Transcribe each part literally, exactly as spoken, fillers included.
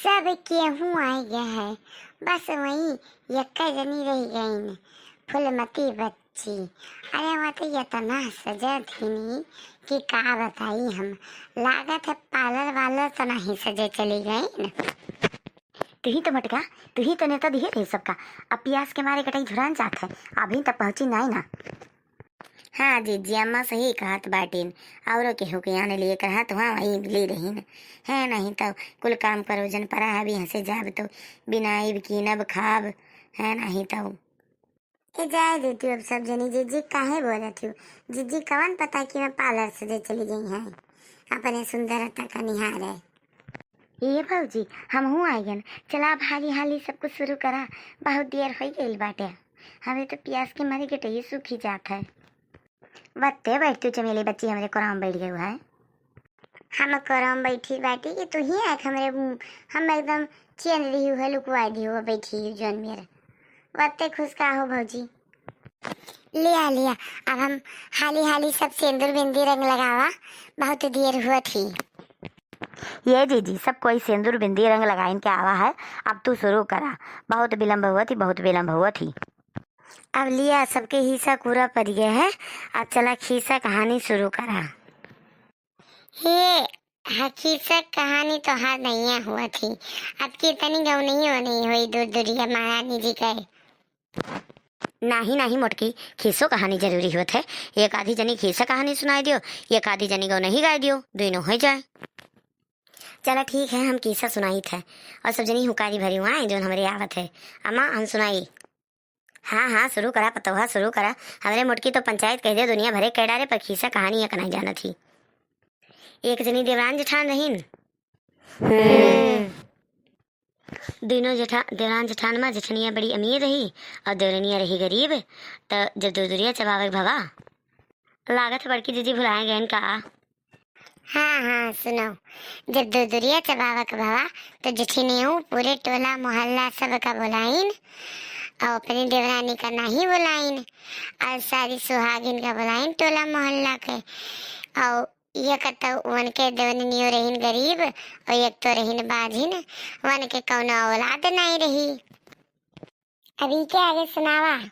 सब केहू आइ गए है, बस वही यक्का जनी रहि गइन, फुलमती बच्ची। अरे, वह तो यतना सजत हीनी कि का बताई हम, लागत है पार्लर वालर तो नहीं सजे चली गइन। तुही तो मटका, तुही तो नेता दिहे रही सबका। अब पियास के मारे गटई झुरान जात है, अभी तक पहुँची नाई ना। हाँ जीजी, अम्मा सही कहत बाटिन, औरो केहू के आने लिए कहा तो हाँ, वही मिली रहीन। है नहीं तो कुल काम परोजन परा है, अभी हंसे जाब तो बिनाइब, कीनब, खाब, है नहीं तो। ए, जाए दे तू अब सब जनी। जीजी काहे बोलत हूँ? जीजी कवन पता कि मैं पार्लर से जे चली गई हैं, अपने सुंदरता का निहार है। ए भौजी, हमहू आइगन। चला, अब हाली हाली सब कुछ शुरू करा, बहुत देर होइ गइल बाटे। हमें तो पियास के मारे गटई सूखी जात है। बत्ते बैठ तू चमेली बच्ची, हमरे कोराम बैठ गयू है। हम कोराम बैठी बाटी कि तू ही आके हमरे, हम एकदम चेंद रही है, लुकवा दी हो बैठी है जौन मेर। बत्ते खुश का हो भौजी। लिया, लिया, अब हम हाली हाली सब सेंदूर बिंदी रंग लगावा, बहुत देर हुआ थी। ये जीजी, सब कोई सेंदूर बिंदी रंग लगाइन के आवा है, अब तू शुरू करा, बहुत विलम्ब हुआ थी, बहुत विलम्ब हुआ थी। अब लिया, सबके हिस्सा पूरा पड़ गया है, अब चला खीसा कहानी शुरू करा। हे, हाँ, खीसा कहानी तो हार नहीं हुआ थी, अब की तनी गौ नहीं हो नहीं हुई दूर दूरिया महारानी जी कहे। नाही, नाही मोटकी, खीसो कहानी जरूरी होत है। एक आधी जनी खीसा कहानी सुनाई दियो, एक आधी जनी गौ नहीं गाई दियो, दोनों हो जाए। चला ठीक है, हम खीसा सुनाई थे और सब जनी हुकारी भरी हुआ है, जौन हमरे आवत है। अम्मा, हम सुनाई। हाँ, हाँ, शुरू करा पतोहा, शुरू करा। हमरे मोटकी तो पंचायत कह दे दुनिया भरे के डारे, पर खीसा कहानी एक नहीं जानत ही। एक जनी देवरान जेठान रहीन। हम्म। दोनों जेठा-, देवरान जेठान में जेठनिया बड़ी अमीर रही और देवरनिया रही गरीब। त जब दुरदुरिया चबावे के भवा, लागत है बड़की दीदी भुलाए गए का? हाँ, हाँ, सुनो, जब दुरदुरिया चबावे के भवा, तो जेठनिया पूरे टोला मोहल्ला सब का बुलाइन और अपनी देवरानी का नहीं बुलाइन और सारी सुहागिन का बुलाइन टोला मोहल्ला के। और एक तो उनके देवरनियो रहीन गरीब और एक तो रहीन बाझिन, उनके कौनो औलाद नहीं रही। अभी के आगे सुनावा।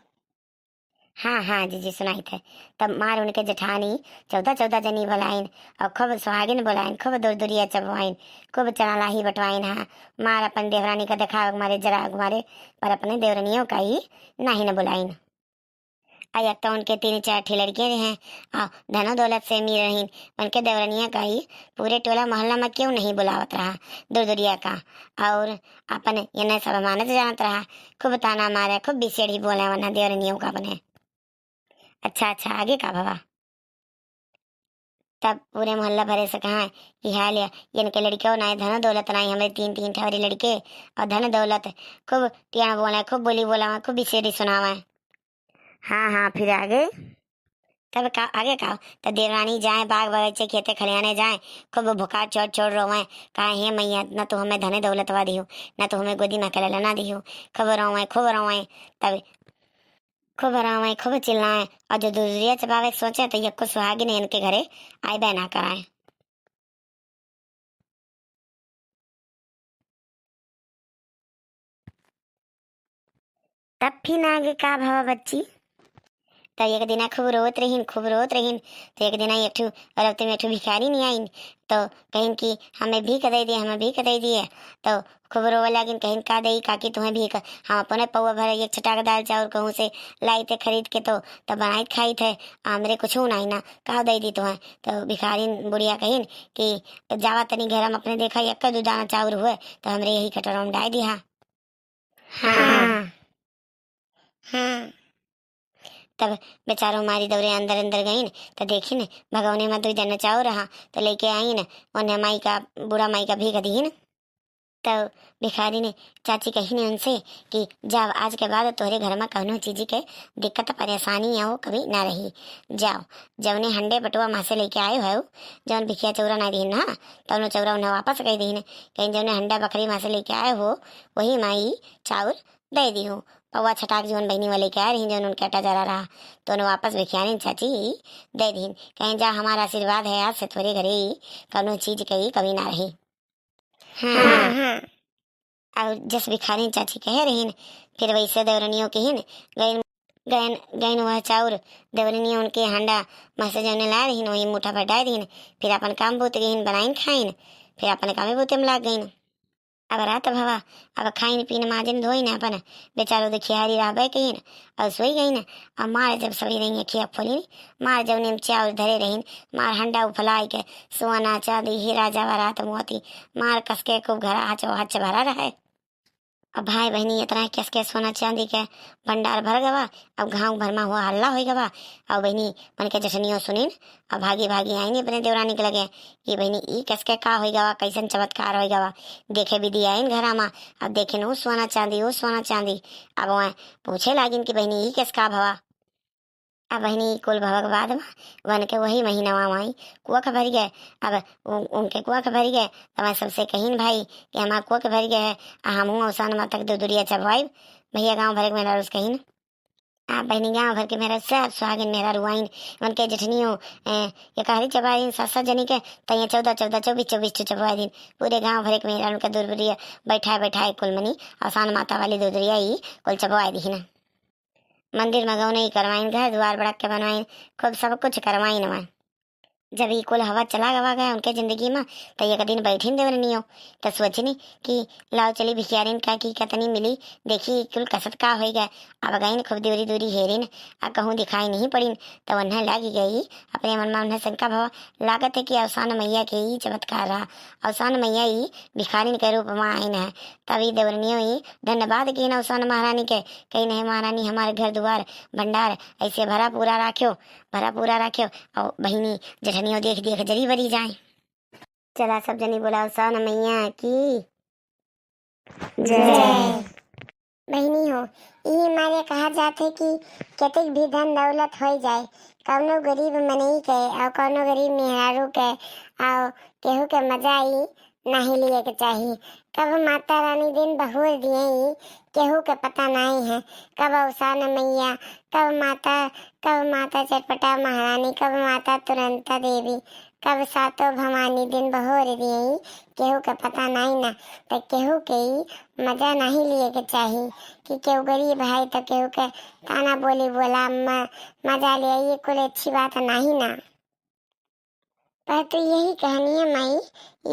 हाँ, हाँ, जीजी सुनाई थे। तब मार उनके जेठानी चौदह चौदह जनी बुलाइन और खूब सुहागिन बुलाइन, खूब दुरदुरिया चबवाइन, खूब चना लाही बटवाइन। हाँ, मार अपन देवरानी का देखावे के मारे, जरावे के मारे, पर अपने देवरनियों का ही नहीं न बुलाइन। आ एक तो उनके तीन चार ठे लड़के रहे हैं, आ धनो दौलत से अमीर रहीन। उनके देवरनिया का ही पूरे टोला मोहल्ला में क्यों नहीं बुलावत रहा दुरदुरिया का, और अपन इन्हें सब मानत जानत रहा। खूब ताना मारे, खूब बिसेड़ी बोले वरना देवरनियों का अपने। अच्छा, अच्छा, आगे का भवा? तब पूरे मोहल्ला भरे से कहा कि हाल या, इनके लड़के ना, धन दौलत ना, हमारे तीन तीन ठवरे लड़के और धन दौलत, खूब टियाण बोले, खूब बोली बोलावे, खूब बिसेड़ी सुनावे। हाँ, हाँ, फिर आगे? तब का, आगे का? तो देवरानी जाए बाग बगीचे खेते खलियाने जाए, खूब भुखार छोड़ छोड़ रोवे, कहा, "हे मैया, ना तू हमें धन दौलत वा दियो, ना तू हमें गोदी में अकेला ना दियो।" खूब रोवे, खूब रोवे, तब खूब रोवे, खूब चिल्लाए, और जो दुरदुरिया चबावे के सोचे तो यक्को सुहागिन इनके घरे आइबे ना कराए। तब फिर आगे का भवा बच्ची? तो एक दिना खूब रोत रहीन, खूब रोत रहीन। तो एक दिना एक ठो रस्ते में एक ठो भिखारी नहीं आइन, तो कहिन कि हमें भीख दे दिए, हमें भीख दे दिए। तो खूब रोवे लागिन, कहिन, "का देई काकी तुहें भीख? हम अपने पौवा भर एक छटाक दाल चाउर कहूँ से लाई थे खरीद के, तो तब बनाई खाई थे, हमरे कुछ नहीं ना, का दे दी तुहें?" तो भिखारिन बुढ़िया कहिन कि, "जावा तनी घर में अपने देखा, एक दो दाना चाउर हुए, तो हमरे यही कटोरा में डाल दिया।" हाँ। हाँ। हाँ। तब बेचारो मारी दौरे अंदर अंदर गईन, तो देखिन भगौने में दुई दाना चाउर रहा, तो लेके आईन, उन्हें माई का, बूढ़ा माई का भीख दीन। तो भिखारी ने, चाची कही ने उनसे कि जाओ, आज के बाद तोहरे घर में कौनो चीज के दिक्कत परेशानी आओ कभी ना रही। जाओ, जौने हंडे बटुआ माँ से लेके आए हो, जौन भिखिया चौरा ना दीन ना, तौनो चौरा उन्हें वापस कह दीन। कहीं जौने हंडा बखरी माँ से लेके आए हो, वही माई चाउर दे दी हो। पौवा छटाक जौन बहनी वाले के आए रही, जौन उनके अटा जरा रहा, तो उन्हें वापस भिखियानी चाची दे दीन। कहीं जा, हमारा आशीर्वाद है, आज से तोहरे घरे ही कौनो चीज के ही कमी ना रही। हाँ। हाँ, हाँ। और जस भिखारिन चाची कहे रहिन, फिर वैसे देवरनियो किहिन, गइन, गइन, गइन वह चाउर देवरनियो उनके हांडा में से जौने लाए रहिन, वही मुठा भर डाल दिहिन। फिर अपन काम बूत गइन बनाइन खाइन, फिर अपन कामे बूते में लाग गइन। अब रात भवा, अब खाइन पीन माजिन धोइन अपन, बेचारो दुखियारी रहबे कहिन, और सोई गइन। अब मार जब सवेरे अखिया खोलिन, मार जौने में चाउर धरे रहिन, मार हंडा उफलाई के सोना चांदी हीरा जवाहरात मोती, मार कसके खूब घरा हचो हच भरा रहे। अब भाई बहिनी इतना कसके सोना चांदी के भंडार भर गवा। अब गाँव भर में हुआ हल्ला होइ गवा। अब बहिनी मन के जठनियो सुनिन, अब भागी भागी आइन अपने देवरानी के लगे कि बहिनी ई कसके का होइ गवा, कैसन चमत्कार होइ गवा, देखे विधि आइन घरा में। अब देखिन ऊ सोना चांदी, ऊ सोना चांदी। अब वह पूछे लागिन कि बहिनी ई कसका भवा। अब बहिनी कुल भवक बाद में वन के वही महीनवा माई कुआ के भर गए। अब उ-, उनके कुआ के भर गए, तो मैं सबसे कहिन भाई कि हमार कुआ के भर गए है, आ हमहूँ अवसान माता के दुदुरिया चबवाइब। भैया गाँव भर के मेहरारू से कहिन, आ बहिनी गाँव भर के मेहरारू सब सुहागिन मेहरारू आइन, उनके जेठनियो, ए, ये कहरी चबाइन सात सात जनी के, तो ये चौदह चौदह चौबीस चौबीस ठो चबवाई दिन। पूरे गाँव भर के मेहरारू उनके दुदुरिया बैठाए बैठाए कुल मनी अवसान माता वाली दुदुरिया ई कुल चबवाई दी ना। मंदिर में गौनई करवाइन, घर दुआर बड़क के बनवाइन, खूब सब कुछ करवाइन वहाँ। जब ई कुल हवा चला गवा गया उनके जिंदगी में, तो एक दिन बैठिन देवरनियो, तो सोचिन कि लाओ चली भिखियारिन का की कतनी मिली, देखी ई कुल कसत का होइ गया। अब गइन खूब दूरी दूरी हेरिन, आ कहूँ दिखाई नहीं पड़िन, तो उन्हें लागी गई अपने मन में उन्हें शंका भवा, लागत है कि अवसान मैया के ई चमत्कार रहा, अवसान मैया ई भिखारिन के रूप में आइन है। तब ई देवरनियो ई धन्यवाद किहिन अवसान महारानी के, कहिन हे महारानी हमारे घर दुआर भंडार ऐसे भरा पूरा राख्यो, भरा पूरा राख्यो। और बहिनी जेठनियो देख देख जरी बरी जाए। चला सब जनी बोला अवसान मैया की जय। बहिनी हो, ई मारे कहा जात है कि केतिक भी धन दौलत होइ जाए, कौनो गरीब मनई के और कौनो गरीब मेहरारू के और केहू के मजा ई नाहीं लिए के चाही। कब माता रानी दिन बहुर दिए ई केहू के पता नाहीं है। कब अवसान मैया, कब माता, कब माता चटपटा महारानी, कब माता तुरंता देवी, कब सातो भवानी दिन बहुर दिए ई केहू के पता नाहीं ना। त केहू के ई मजा नाहीं लिए के चाही कि केहू गरीब है त केहू के ताना बोली बोला म-, मजा ले, ये कुल अच्छी बात नाहीं ना। पर तो यही कहनिया माई,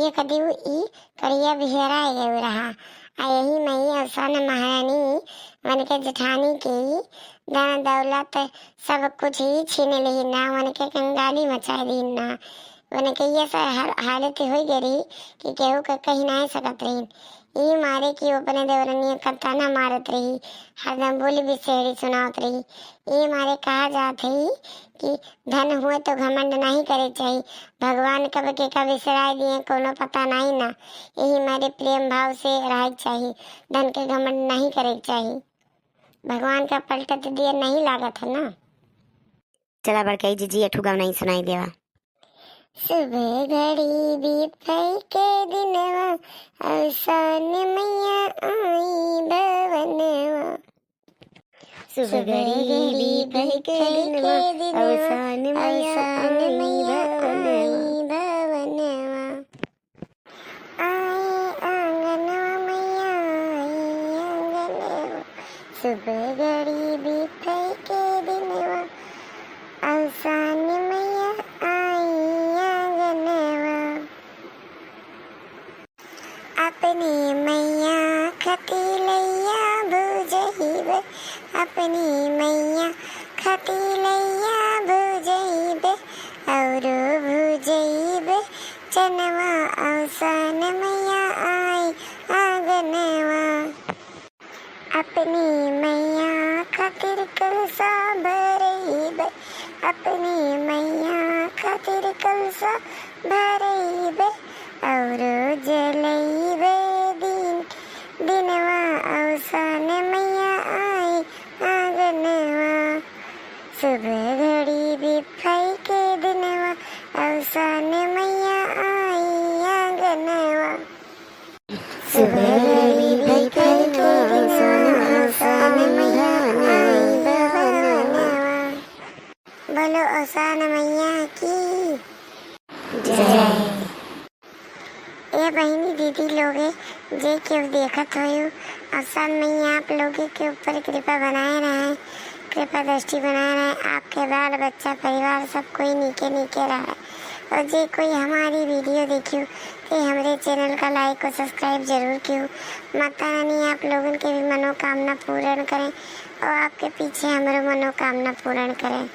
एक दिउ ई करिया बिहरा गयो रहा। आ यही माई अवसान महारानी वन के जेठानी के ई धन दौलत सब कुछ ही छीन लिहिन ना, वन के कंगाली मचाए दिहिन ना। वन के ये सब हर हालत होइ गई रही कि केहू के कही नाहीं सकत रहिन। ई मारे कि वो अपने देवरनिया का ताना मारत रही, हरदम बोली बिसेहरी सुनावत रही। ई मारे कहा जात है कि धन हुए तो घमंड नाहीं करे के चाही। भगवान कब के का बिसराए दिए, कोनो पता नाहीं ना। यही मारे प्रेम भाव से रहे के चाही, धन के घमंड नाहीं करे के चाही। भगवान का पलटत दिया नाहीं लागत है ना। चला बड़कई जीजी, एठू गवनई सुनाई देवा। सुबह घड़ी बीतई के दिनवा, अवसान मैया आई भवनवा। सुबह घड़ी बीतई के दिनवा, अवसान मैया आई भवनवा। आई आंगनवा मैया, आई आंगनवा। सुबह घड़ी बीतई के दिनवा, अवसान मैया आई आंगनवा। अपने मैया खतिलैया भुजइबे, अपने मैया खतिलैया भुजइबे, औरो भुजइबे चनवा, अवसान मैया आई आंगनवा। अपने मैया खातिर कलसा भरइबे, अपने मैया खातिर कलसा भरइबे, औरो जलइबे दीन, दिनवा अवसान मैया आई आंगनवा। सुबह घड़ी बिफई के दिनवा, अवसान मैया आई आंगनवा। सुबह घड़ी बिफई के दिनवा, अवसान मैया आई भवनवा। बोलो अवसान मैया की जय। ए बहिनी, दीदी लोगे, जे केहू देखत होयू, और सब में ही आप लोगे के ऊपर कृपा बनाए रहे, कृपा दृष्टि बनाए रहे, आपके बाल बच्चा परिवार सब कोई नीके नीके रहे। और जे कोई हमारी वीडियो देखियो, ते हमरे चैनल का लाइक और सब्सक्राइब जरूर कियो। माता रानी आप लोगन के भी मनोकामना पूर्ण करें और आपके पीछे हमरो मनोकामना पूर्ण करें।